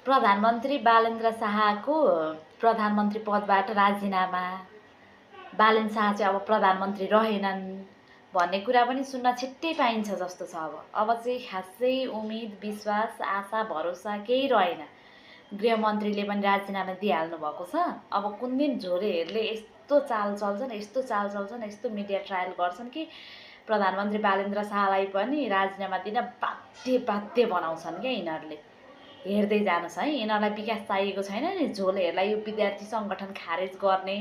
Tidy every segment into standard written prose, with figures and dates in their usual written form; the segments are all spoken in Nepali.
प्रधानमन्त्री बालेन्द्र शाहको प्रधानमन्त्री पदबाट राजीनामा, बालेन्द्र शाह चाहिँ अब प्रधानमन्त्री रहेनन् भन्ने कुरा पनि सुन्न छिट्टै पाइन्छ जस्तो छ। अब चाहिँ खासै उम्मिद, विश्वास, आशा, भरोसा केही रहेन। गृहमन्त्रीले पनि राजीनामा दिइहाल्नु भएको छ। अब कुन दिन झोलेहरूले यस्तो चाल चल्छन्, यस्तो मिडिया ट्रायल गर्छन् कि प्रधानमन्त्री बालेन्द्र शाहलाई पनि राजीनामा दिन बाध्य बनाउँछन् क्या यिनीहरूले। हेर्दै जानुहोस् है, यिनीहरूलाई विकास चाहिएको छैन नि। झोलेहरूलाई यो विद्यार्थी सङ्गठन खारेज गर्ने,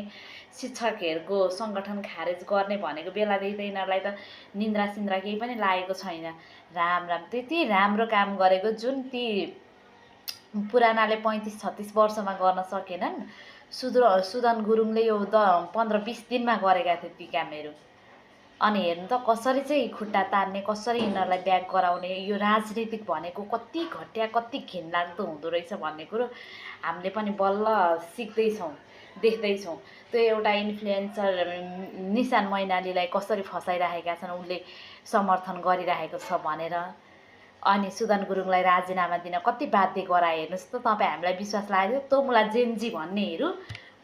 शिक्षकहरूको सङ्गठन खारेज गर्ने भनेको बेलादेखि त यिनीहरूलाई त निन्द्रा सिन्द्रा केही पनि लागेको छैन। राम त्यति राम्रो काम गरेको जुन ती पुरानाले 35-36 वर्षमा गर्न सकेनन्, सुदन गुरुङले यो 15-20 दिनमा गरेका थिए ती कामहरू। अनि हेर्नु त कसरी चाहिँ खुट्टा तान्ने, कसरी यिनीहरूलाई ब्याक गराउने, यो राजनीतिक भनेको कति घटिया, कति घिनलाग्दो हुँदो रहेछ भन्ने कुरो हामीले पनि बल्ल सिक्दैछौँ, देख्दैछौँ। त्यो एउटा इन्फ्लुएन्सर निशान मैनालीलाई कसरी फसाइरहेका छन्, उसले समर्थन गरिरहेको छ भनेर। अनि सुदन गुरुङलाई राजीनामा दिन कति बाध्य गराए हेर्नुहोस् त। तपाईँ हामीलाई विश्वास लाग्यो तँ मुला जेन्जी भन्नेहरू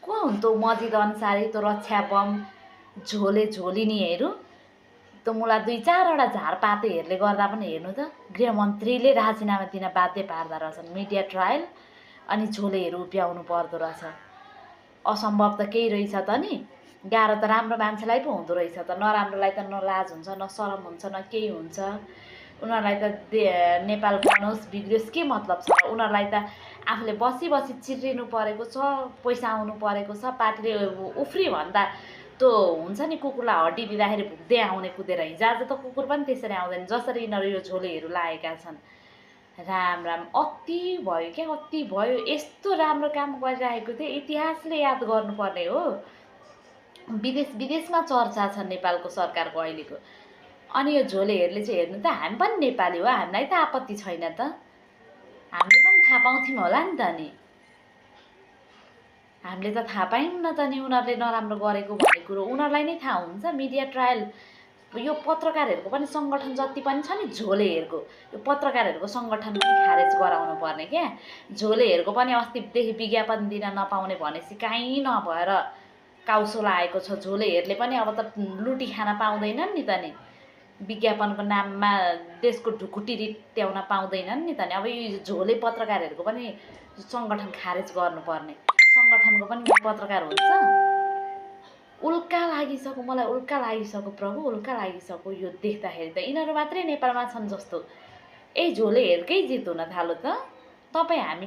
को हुन्? तँ मजिद अन्सारी, तँ रक्षा बम, झोलिनीहरू त मुला 2-4वटा झारपातेहरूले गर्दा पनि हेर्नु त गृहमन्त्रीले राजीनामा दिन बाध्य पार्दा रहेछन्। मिडिया ट्रायल अनि झोलेहरू उभ्याउनु पर्दो रहेछ। असम्भव त केही रहेछ त नि। गाह्रो त राम्रो मान्छेलाई पो हुँदो रहेछ त। नराम्रोलाई त न लाज हुन्छ, न शरम हुन्छ, न केही हुन्छ। उनीहरूलाई त नेपाल बनोस् बिग्रियोस् के मतलब छ? उनीहरूलाई त आफूले बसी चिर्रिनु परेको छ, पैसा आउनु परेको छ। पार्टीले उफ्री भन्दा त्यो हुन्छ नि, कुकुरलाई हड्डी दिँदाखेरि भुक्दै आउने कुदेर। हिजोआज त कुकुर पनि त्यसरी आउँदैन जसरी यिनीहरू यो झोलेहरू लागेका छन्। राम अति भयो क्या, अति भयो। यस्तो राम्रो काम गरिरहेको थिए, इतिहासले याद गर्नुपर्ने हो। विदेशमा चर्चा छ नेपालको सरकारको अहिलेको। अनि यो झोलेहरूले चाहिँ हेर्नु त हामी पनि नेपाली हो, हामीलाई त आपत्ति छैन त। हामीले पनि थाहा पाउँथ्यौँ होला नि त नि। हामीले त थाहा पायौँ न त नि उनीहरूले नराम्रो गरेको भन्ने कुरो उनीहरूलाई नै थाहा हुन्छ। मिडिया ट्रायल यो पत्रकारहरूको पनि सङ्गठन जति पनि छ नि झोलेहरूको, यो पत्रकारहरूको सङ्गठन पनि खारेज गराउनु पर्ने क्या। झोलेहरूको पनि अस्तिदेखि विज्ञापन दिन नपाउने भनेपछि काहीँ नभएर काउसो लागेको छ। झोलेहरूले पनि अब त लुटी खान पाउँदैनन् नि त नि। विज्ञापनको नाममा देशको ढुकुटी रित्याउन पाउँदैनन् नि त नि। अब यो झोले पत्रकारहरूको पनि सङ्गठन खारेज गर्नुपर्ने। सङ्गठनको पनि पत्रकार हुन्छ। उल्का लागिसक्यो, मलाई उल्का लागिसक्यो प्रभु, उल्का लागिसक्यो यो देख्दाखेरि त। यिनीहरू मात्रै नेपालमा छन् जस्तो। झोलेहरूकै जित हुन थाल्यो त। तपाईँ हामी